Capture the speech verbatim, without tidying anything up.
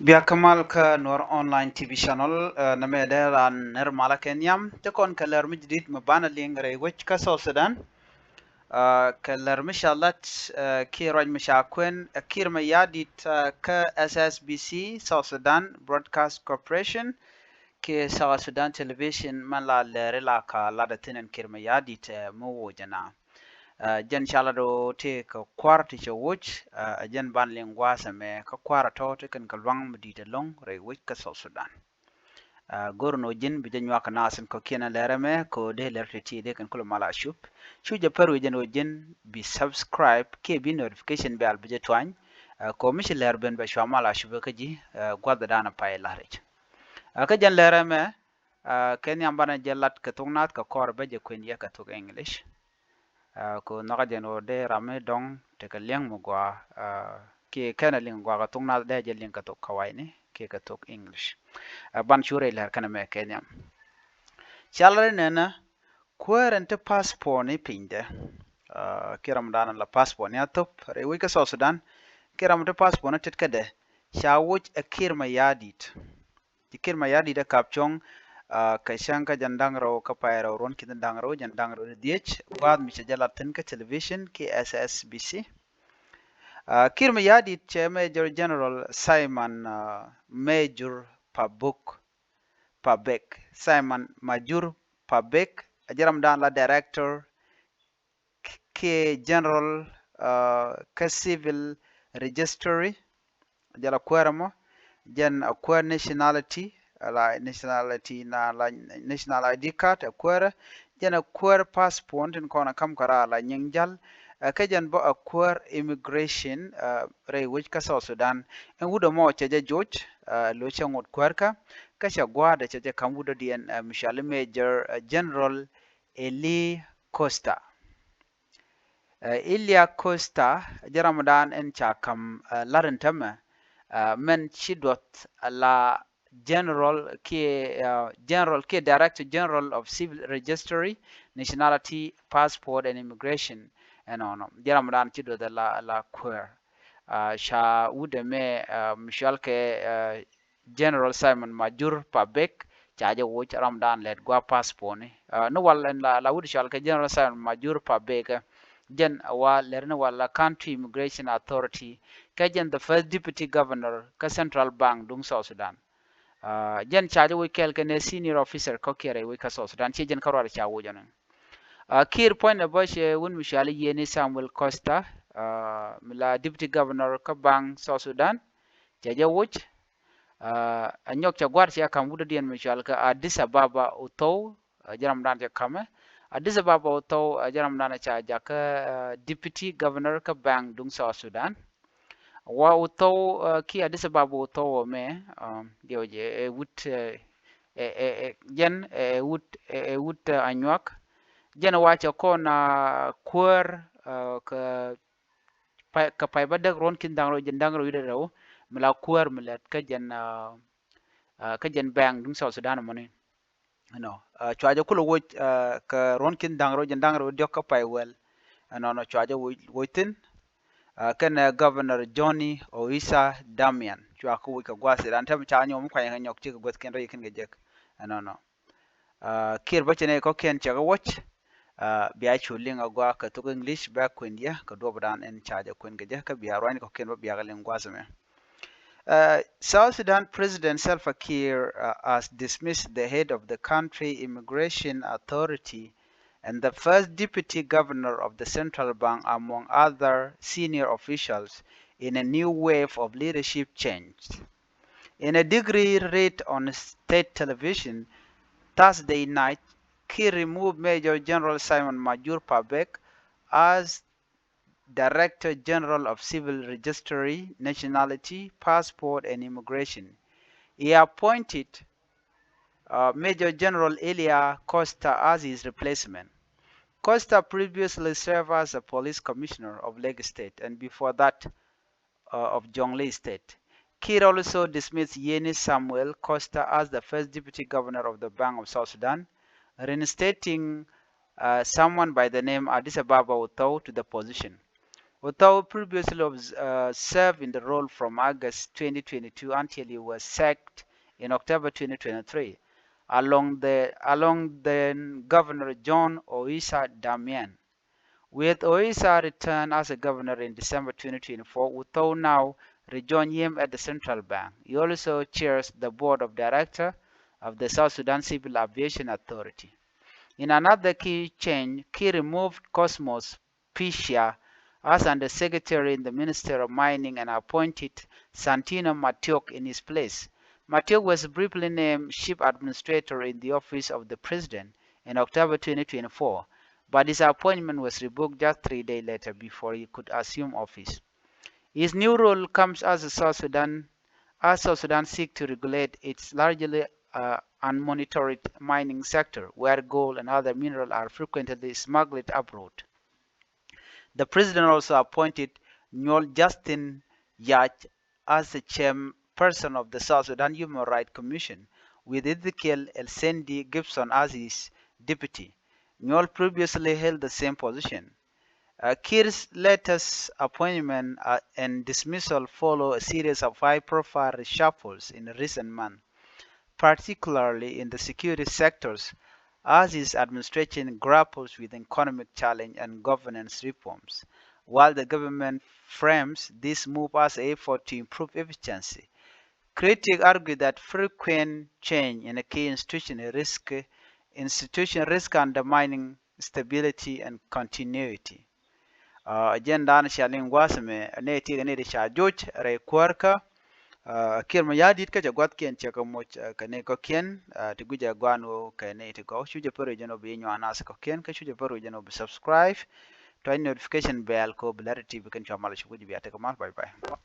Bia kä mal kä Nuɔr Online T V Channel, nɛmɛ dee ran nɛr malä kɛ nhiam ti kɔn kɛ lɛr mi jidit mi banɛ liŋ rɛy wec kä South Sudan. Kɛ lɛr mi ca lat kiɛ ruac mi ca kuɛn, Kiir Mayardit kä S S B C, South Sudan Broadcast Corporation, kiɛ South Sudan Television, mɛn la lɛri la ka lat a thin ɛn Kiir Mayardit mi woc ɛna. Jɛn ca lat ɔ tëë kɛ kua̱r ti cɛ woc, ɛ jɛn ban liŋ gua̱a̱th ɛmɛ kä kua̱r a tɔ̱ ti kɛn kɛ lua̱ŋ mi di̱i̱t ɛlɔ̱ŋ rɛy wec kä South Sudan. Go̱r ni ɔ ji̱n bi jɛ nyuak kɛ naath in kɔ̱kiɛn ɛ lɛr ɛmɛ kɛ ɔ dee lɛr ti ti dee kɛn kulɛ mal a cup. Cu jɛ pär wi̱c jɛn ɔ ji̱n bi subscribe kiɛ bi notification bell bi jɛ tuany. Kɛ ɔ mi ci lɛr ben bɛ cua mal a cup kä ji̱ gua̱th dan ɛ pay la̱r i̱c. Kä jɛn lɛr ɛmɛ kɛ nhiam banɛ jɛ lat kɛ thok nath kɛ kɔr bä jɛ kuɛn yɛ kɛ thok English. Kɛ nhɔkä jɛn ɣöö dee ram mi dɔ̱ŋ tekɛ liɛŋ mi gɔaa kiɛ kɛnɛ liŋ gɔaa kɛ thok nath dee jɛ liŋ kɛ thok kawayni kiɛ kɛ thok English. Ban cu rɛy lɛr kɛnɛ mɛ kɛ nhiam. Cal rɛy nɛnɛ kuäär ɛn ti passport ni pinydɛ. Kiɛ ram dan la passport ni a thop rɛy wec kä South Sudan. Kiɛ ram ti passport ni tet kädɛ ca woc ɛ Kiir Mayardit. Ci Kiir Mayardit ɛ kap cuɔ̱ŋ kɛ cäŋ kä jɛn da̱ŋ rɛw kä pay rɛw ruɔ̱n ki̱n da̱ŋ rɛw jɛn da̱ŋ rɛw ni dhiec gua̱a̱th mi cɛ jɛ lat thi̱n kä television kiɛ S S B C. Kiir Mayardit cɛ Major General Simon Major Pabuk Pabek, Simon Majur Pabek, a jɛ ram dan la director kiɛ general kä civil registry. Jɛ la kuäärä mɔ jɛn a kuäär nationality, la nationality na la national I D card a kuäärä. Jɛn a kuäär passport tin kɔn a kam kɛ raar la nyiŋ jal. Kä jɛn bä a kuäär immigration rɛy wec kä South Sudan. Ɛn wut ɛmɔ cɛ jɛ joc, lo cɛ ŋot kuäärkä kä cɛ gua̱a̱dɛ cɛ jɛ kam wut dɔ̱diɛn mi cɔali Major General Eli Costa. Elia Costa jɛ ramdan ɛn ca kam lar in tämɛ mɛn ci duɔth la general kiɛ general kiɛ director general of civil registry, nationality, passport and immigration. Ɛnɔnɔ jɛ ramdan ci duɔth la la kuäär. Ca wut ɛmɛ mi cɔal kɛ General Simon Majur Pabek ca jɛ woc ramdan lɛt gua̱a̱ passport ni. Ni wal ɛn la wut cɔal kɛ General Simon Majur Pabek jɛn wa lɛr ni wal la Country Immigration Authority kä jɛn the first deputy governor kä Central Bank duŋ South Sudan. Jɛn ca jɛ woc kɛɛl kɛn ɛ senior officer kɔ̱kiɛn rɛy wec kä South Sudan, ciɛ jɛn kä ruat ca woc ɔni. Kiir puɔ̱nydɛ bä cɛ wun mi cɔali Yeni Samuel Costa mi la deputy governor kä Bank South Sudan. Cɛ jɛ woc. Ɛ nyɔk cɛ gua̱r cɛ kam wut dɔ̱diɛn mi cɔal kɛ Addis Ababa Uthou. Jɛ ramdan cɛ kamɛ Addis Ababa Uthou. Jɛ ramdan ca jakä deputy governor kä Bank duŋ South Sudan. Wa Uthou ki Addis Ababa Uthou wä mɛ diɛw jɛ ɛ wut ɛ jɛn ɛ wut ɛ wut Anyuak. Jɛn wa cɛ kɔn kuäär kɛ pay bä däk ruɔ̱n ki̱n da̱ŋ rɛw jɛn da̱ŋ rɛw wi̱cdɛ rɛw mi la kuäär mi lɛt kä jɛn kä jɛn Bank duŋ South Sudan mɔni. Ɛnɔ cua jɛ kulɛ woc kɛ ruɔ̱n ki̱n da̱ŋ rɛw jɛn da̱ŋ rɛw diɔ̱k kä pay wäl. Ɛnɔnɔ cua jɛ woc thi̱n kɛnɛ Governor Johnny Oisa Damian cua kä woc kɛ gua̱a̱th iran tɛm ca nyɔm kuany kɛ nyɔk cikɛ guäth kiɛn rɛy ki̱n kɛ jek. Ɛnɔnɔ Kiir bä cɛ nɛ kɔ̱kiɛn cɛ kɛ woc. Bia cu liŋ a gɔaa kɛ thok English bɛ kuɛn yɛ kɛ duɔpdan ɛn ca jɛ kuɛn kɛ jɛ kä bia ruany kɔ̱kiɛn bä bia kɛ liŋ gua̱a̱th mɛ. South Sudan President Salva Kiir has dismissed the head of the country immigration authority and the first deputy governor of the central bank, among other senior officials, in a new wave of leadership change. In a decree read on state television Thursday night, Kiir removed Major General Simon Majur Pabek as Director General of Civil Registry, Nationality, Passport and Immigration. He appointed Major General Elia Costa as his replacement. Costa previously served as a police commissioner of Lake State and before that of Jonglei State. Kiir also dismissed Yeni Samuel Costa as the first deputy governor of the Bank of South Sudan, reinstating someone by the name Addis Ababa Uthou to the position. Othou previously obs- uh, served in the role from August twenty twenty-two until he was sacked in October twenty twenty-three, along the along then Governor John Oisa Damian. With Oisa returned as a governor in December twenty twenty-four, Othou now rejoined him at the central bank. He also chairs the board of director of the South Sudan Civil Aviation Authority. In another key change, Kiir removed Cosmos Pishia as Undersecretary in the Ministry of Mining and appointed Santino Matiok in his place. Matiok was briefly named Chief Administrator in the Office of the President in October twenty twenty-four, but his appointment was revoked just three days later before he could assume office. His new role comes as a South Sudan, as South Sudan seek to regulate its largely uh, unmonitored mining sector, where gold and other minerals are frequently smuggled abroad. The president also appointed Nyol Justin Yach as the chairperson of the South Sudan Human Rights Commission, with Ezekiel Elsendi Gibson as his deputy. Nyol previously held the same position. Uh, Kiir's latest appointment uh, and dismissal follow a series of high-profile reshuffles in recent months, particularly in the security sectors, as his administration grapples with economic challenge and governance reforms, while the government frames this move as an effort to improve efficiency. Critics argue that frequent change in a key institution risk institution risk undermining stability and continuity. Uh, agenda ni cia liŋ gua̱a̱th mɛ ne ti kɛ ne ti ca joc rɛy kuäärkä. Uh, Kiir Mayardit kä cɛ gua̱thkiɛn cɛ kɛ moc uh, kɛ ne kɔ̱kiɛn uh, ti guic ɛ gua̱a̱n ɣöö kɛ ne ti gɔw cu jɛ pär jɛn ɔ bi nyuan nath kɔ̱kiɛn kä cu jɛ pär jɛn ɔ bi subscribe. Tuany notification bell kɛ ɔ bi lɛr ti bi kɛn cua mal cu guic bi a tekɛ mal. Bye bye.